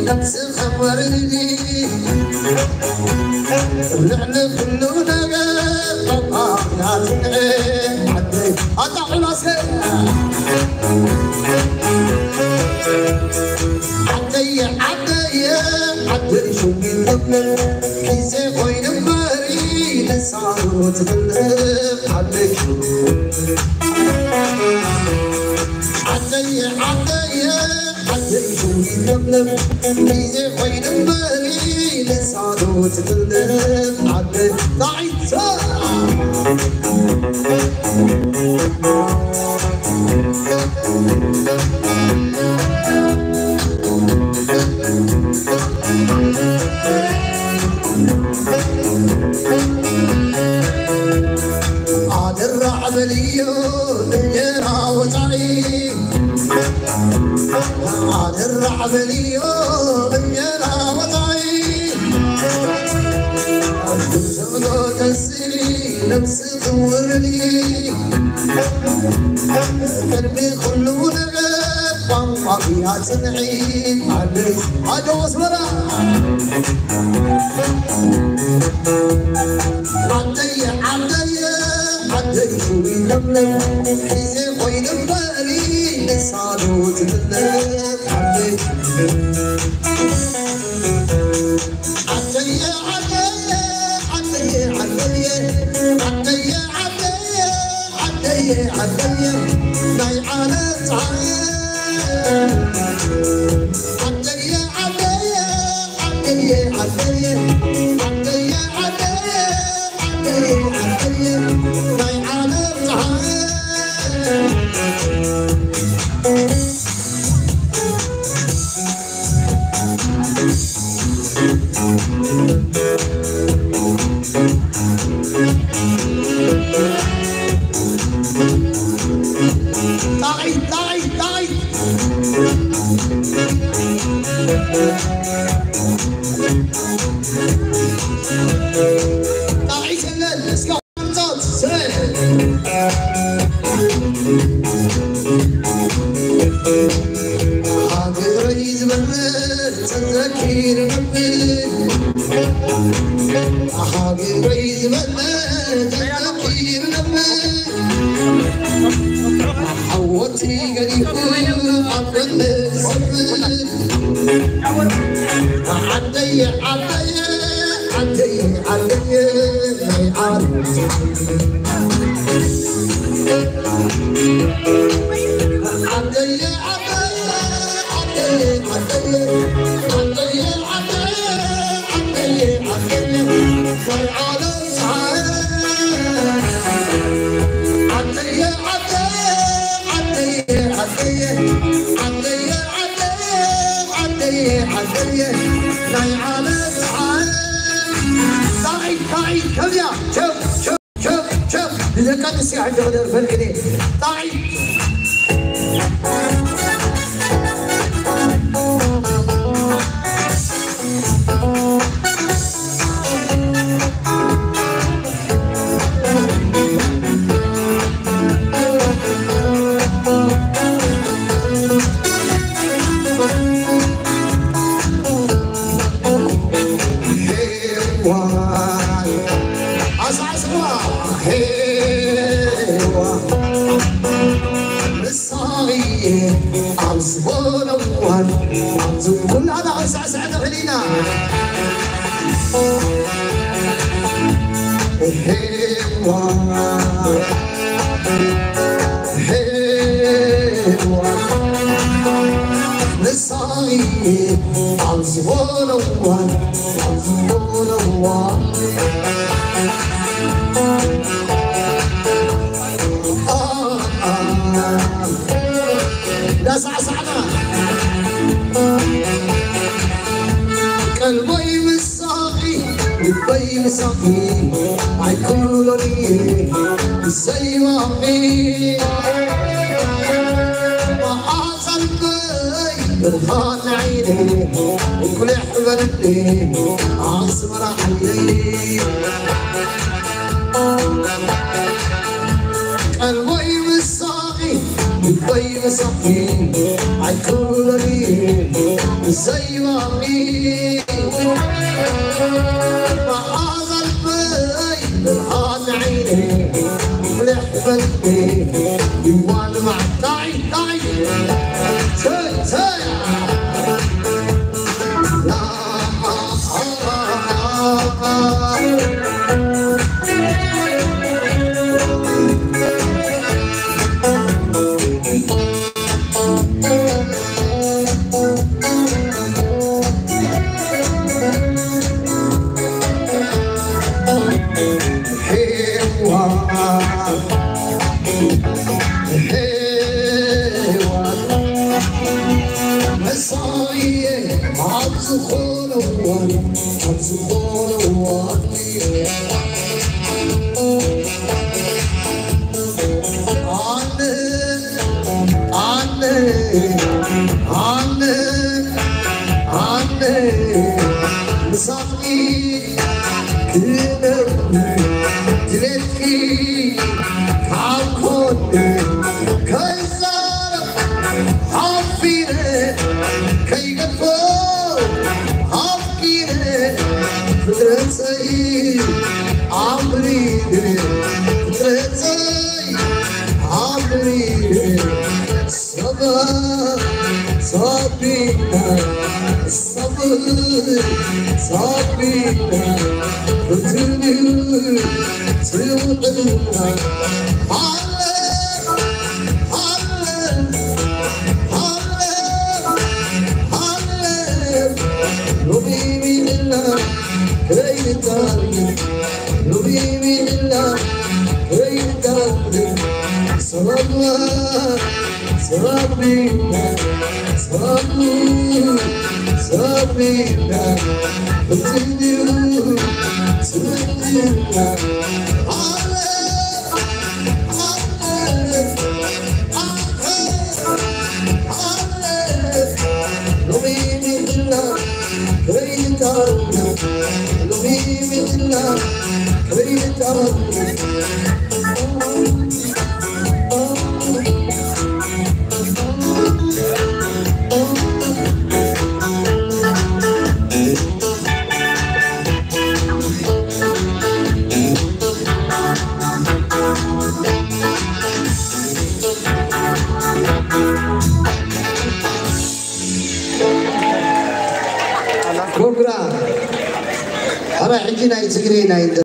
ነብስኻ ወርዲ ልዕሊ ኩሉ ነገር ኣምላኽና ትንዕድ ዓደይ። ኣታ ቁላሴ ዓደየ ዓደየ ዓደይ ሽዊት ለምለም ግዜ ኮይኑ እምበሪ ንሳኑ ትብልዕ ዓደይ። ዓደየ ዓደየ ዓደይ ሽዊት ለምለም ግዜ ኮይኑ እምበሪ ንሳኑ ትብልዕ ዓደይ። ጣዒት ኣደራዕ በልዮ እንጀራ ወፃኢ፣ ኣደራዕ በልዮ እንጀራ ወፃኢ፣ ዝብሎ ተስኢ ነብሲ ዝውርኒ ቅድሚ ኩሉ ነገር ቋንቋ ብያ ጽንዒ ኣለ። ኣጆ ኣስመራ ዓደየ ዓደየ ዓደይ ሽዊ ለምለም ግዜ ኮይኑ እምበሪ ንሳኑ ትብለብ ዓደይ። ዓደየ ዓደየ ዓደየ ዓደየ ዓደየ ዓደየ ዓደየ ዓደየ ናይ ዓለም ፀሓይ ዓደየ ዓደየ ዓደየ ዓደየ ዓደየ ዓደየ ዓደየ ዓደየ ናይ ዓለም ፀሓይ ጣቒት ጣቒት ጣቒት ጣቒት የለን እስካ ሃገረይ ዝበለ ተዘኪር ነብር ሃገረይ ዝበለ ተዘኪር ነብር ሓወቲ ገዲፉ ኣብ ቅድሚ ዝሰብር ዓደየ ዓደየ ዓደየ ዓደየ ናይ ዓድ ዓደየ ዓደየ ዓደየ ዓደየ ዓደየ ዓደየ ዓደየ ናይ ዓለም ፀሓይ ዓደየ ዓደየ ዓደየ ዓደየ ዓደየ ዓደየ ዓደየ ዓደየ ናይ ዓለም ፀሓይ ጣዒት ጣዒት ከብያ ቸብ ቸብ ቸብ ቸብ ንደቂ ኣንስትዮ ሕጂ ክደርፈልክን እየ ጣዒት ኣሳዕስዋ ሄዋ ንሳይ ኣብ ዝኾነ እዋን ኣብዚ ኩላና ክንሳዕስዕ ንኽእል ኢና። ሄዋ ሄዋ ንሳይ ኣብ ዝኾነ እዋን ኣብ ዝኾነ እዋን ዳሳዕሳዕና ቀልበይ ምሳኺ ልበይ ምሳኺ ኣይክብሎን እየ ብዘይባኺ መዓዛ ልበይ ብርሃን ዓይነይ እንቁልሕ በልኒ ኣስመራ ዓደይ ቀልበይ ምሳኺ ልበይ ምሳኺ ኣይክብሎን እየ ዘይባኒ መዓዛ ልበይ ብርሃን ዓይነይ ልሕፈትኒ ይዋልማዕ ታይ ታይ ታይ ታይ ኮንግራ። ሕጂ ናይ ትግርኛ